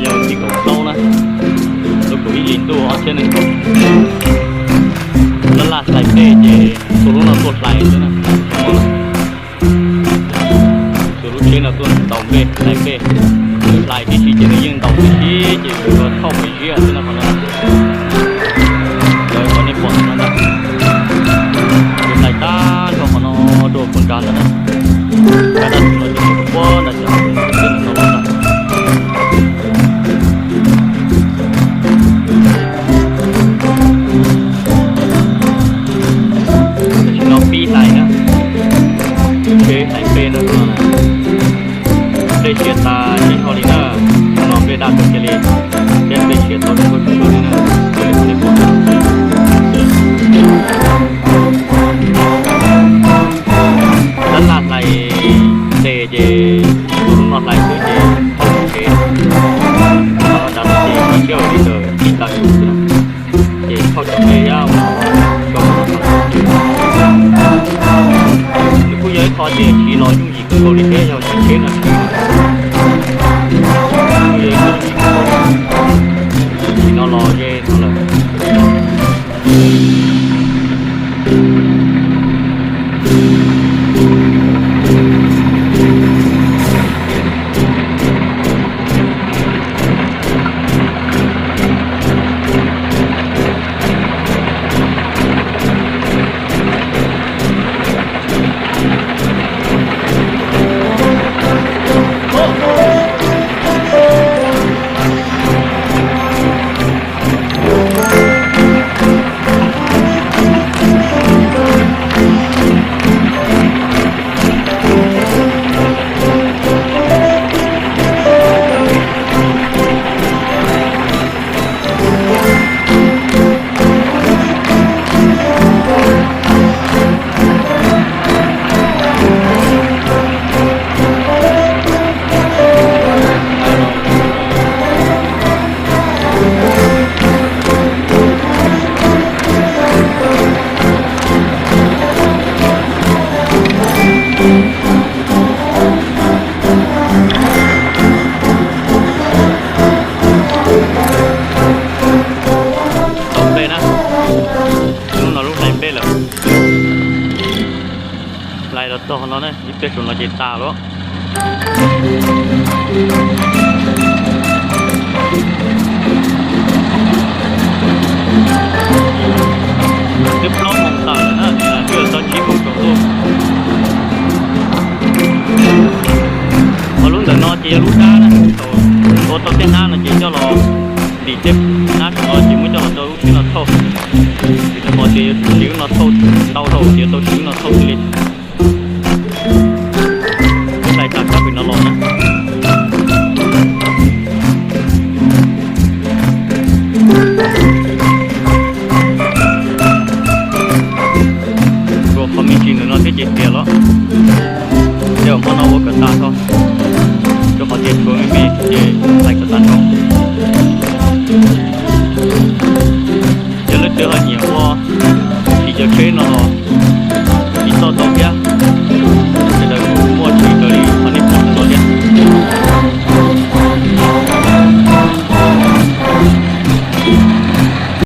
Yog txij kaum plaub na, lub kaum ib hlis ntuj ob txhiab nees nkaum. Laj laj hlais nplej ces tus lub no tuaj hlais xwb na. Tus lub tsheb no tuaj ntaus nplej hlais nplej, hlais tib si ces nws yeej ntaus tib si ces yuav thauj pes ziab xwb no qhov no. Yog qhov nej pom no ntag, tus hlais tag nrho qhov no rau pag nrad ntag na. Cov dab tsi no ces mus puag nram cov teb no los ntag. Tam sim no pib hlais na, tsheb hlais nplej no, nplej siav tas tsis ho li na, no nplej daj kawg kiag li, thiab nplej siav tau zoo nkauj tshaj li na. Laj laj hlais tes ces tus lub no hlais xwb ces thauj tsis tsev, nrad no ces tsis siab li ntawd tsis tas tus xwb na, ces thauj cov nplej thiab ua rau nws kuj yog ib qho tias siv los yooj yim kawg nkaus li thiab yog siv tsheb no siv, kuj yog ib qho yooj yim kawg nkaus li. Tam sim no los ze no lawm. Tau nplej na, lub no lub hlais nplej lawm. Hlais los txog no na, ib pliag saum no ces tas lawm. Twb plaub moos tawm lawm na, twb yuav txog tsib moos tsaus ntuj. Ho lub ntawm no ces yog lub dab na, ua tau tej hnab no ces coj los, ntim tej hnab saum no ces muab coj los rau lub tsheb no thauj. Ces nws ho tias yuav siv lub no thauj ntau dhau ces yuav tau siv